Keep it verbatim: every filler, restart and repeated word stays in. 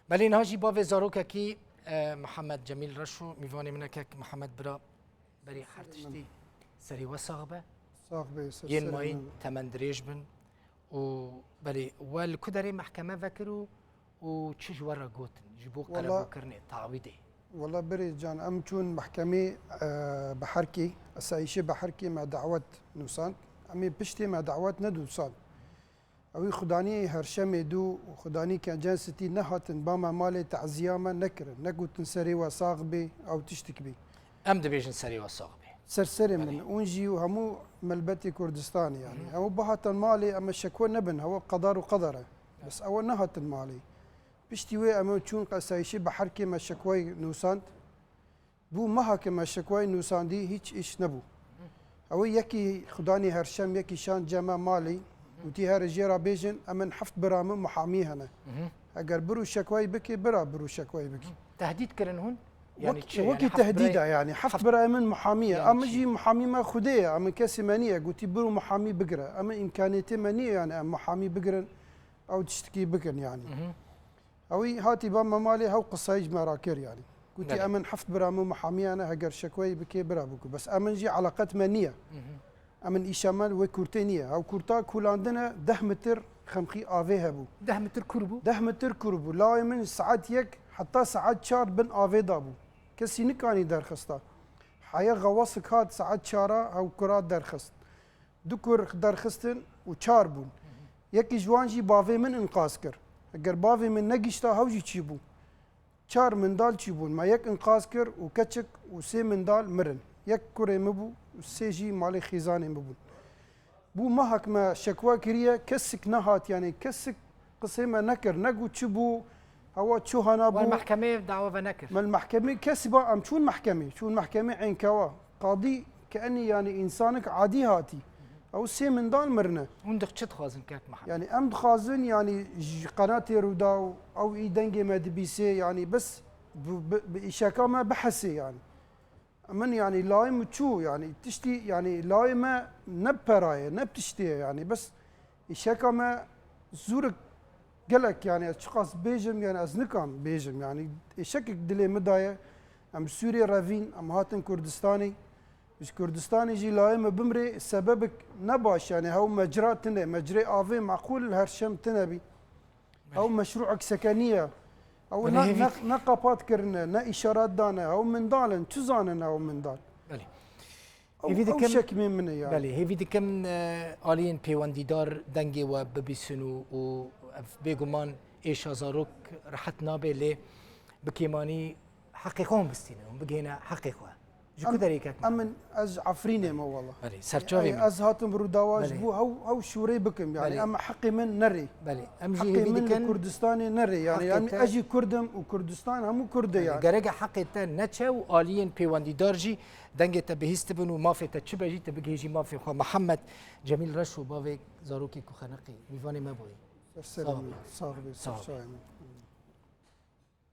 Belê niha jî bavê zarokekî, e, Mihemed Cemîl Reşo, mîvanê min e kek Mihemed bira, berî her tiştî serê we sax be. Sax be, ser Yên serê mayî min. Temendirêj bin û belê we li ku derê mehkeme vekir û, û çi ji we re gotin ji bo Wala qerebûkirinê, tawîdê? Wala birê can, em çûn mehkemê, e, Beherkê, esayîşê Beherkê me dawet nûsand. Em ê piştê me dawet nedûsand. Ew ê xudanî her şemê dû û xudanî Kencan Sitî nehatin ba me malê teziya me nekirin. Negotin serê we sax bê, ew tiştik bê. Em dibêjin serê we sax bê. Ser serê min, Belê. Hûn jî û hemû melbetê Kurdistanê yani. Hı hı. Ew bihatin malê, em şekwe nebin, ew qedar û qedar e. Bes ew nehatin malê. Piştî wê em çûn qesayîşê Beherkê me şekwayê nûsand. Bû meha ke me şekwayê nûsandî, hîç îş nebû. Ew ê yekî xudanî her şem, yekî şan cem me malê, gotî her jê re bêjin, em in heft bira min muhamî hene. Hı hı. Eger bir û şekwayê bike, bira bir û şekwayê bike. Tehdîd kirin hûn? Yani Wek-, çi? Yani wekî heft tehdîd birayê, e yani. Heft heft bira min muhamî ye. Yani Em çi? Jî muhamî me Xwedê ye. Em kesî me niye. Gotî bir û muhamî bigire. Em îmkaniyetê me niye yani em muhamî bigirin. Ew tiştikî bikin yani. Hı hı. Ew ê hatî ba me malê hew qisayî ji me re kir yani. Gotî Belê. Em in heft bira min muhamî hene, heger şekweyê bike bira biku. Bes em in jî eleqet me niye. Hı hı. Em in îşa me wê kurtê niye. Ew kurta kulandine deh metir xemxî avê hebû. Deh metir kur bû? Deh metir kur bû. Lawê min saet yek heta saet çar bin avê de bû. Kesî nikanî derxista. Heye xewasik hat saet çar a ew kura derxist. Du kur derxistin û çar bûn. Yekî ji wan jî bavê min inqaz kir. Eger bavê min negişta hew jî çî bû. Çar mindal çî bûn. Me yek inqaz kir û keçik û sê mindal mirin. Yek kurê min bû û sê jî malê xîzanê min bûn. Bû mehek me şekwa kiriye, kesik nehat, yani kesik qisê me nekir, negot çi bû, hewa çi hana Wan bû. Mehkemê dawa ve nekir. Me li mehkemê kesî ba, em çûn mehkemê, çûn mehkemê Enkewa. Qadî ke enî yani însanik adî hatî. Ew sê mindal mirine. Hûn dix çi dixwazin kek Mihemed? Yani em dixwazin yani ji qenatê Rûdaw ew î dengê me dibîsê yani bes bi, bi, bi îşeka me bihesê yani. Min yani layê min çû yani tiştî yani layê me ne pera ye, ne tiştê ye yani bes îşeka me zûrik gelek yani ez çiqas bêjim yani ez nikam bêjim yani îşekek dilê min daye. Em Sûriyê revîn, em hatin Kurdistanê. Ji Kurdistanê jî layê min bimrê sebebek ne baş yani hew mecra tine, mecrê avê meqûl her şem tine bî. Ew meşrûek sekenî ye. Ew Belê ne, hêvî ne, ne qapat kirine, ne îşaret dane. Ew mindal in. Çi zanin ew mindal? Belê. Ew, Hêvî ew dikim, şekmê min e yani. Belê, hêvî dikim, e, aliyên pêwendîdar dengê we bibîsin û, û ev bêguman êşa zarok rehet nabe, lê bi kêmanî heqê xwe hûn bistînin, hûn bigihîne heqê xwe. Ji ku derê kek Em, em in, ez ji Efrînê me wela. Belê, serçavê Ey, min. Ez hatim Rûdawa ji Belê. Bo hew, hew şûrê bikim. Yani Belê. Em heqê min nerê. Belê, em jî Heqê hêvî min li dikin. Kurdistanê nerê. Yani, Heqê yani te ez jî Kurd im û Kurdistan hemû Kurd e Belê, yani. Gereke heqê te neçe û aliyên pêwendîdar jî dengê te bihîstibin û mafê te çi be jî te bigihêjî mafê xwe. Mihemed Cemîl Reşo bavê zarokê ku xeniqî mîvanê me bûyî. Ser serê Sağ ol. Min. Sağ be, Sağ ol. Ser çavê min.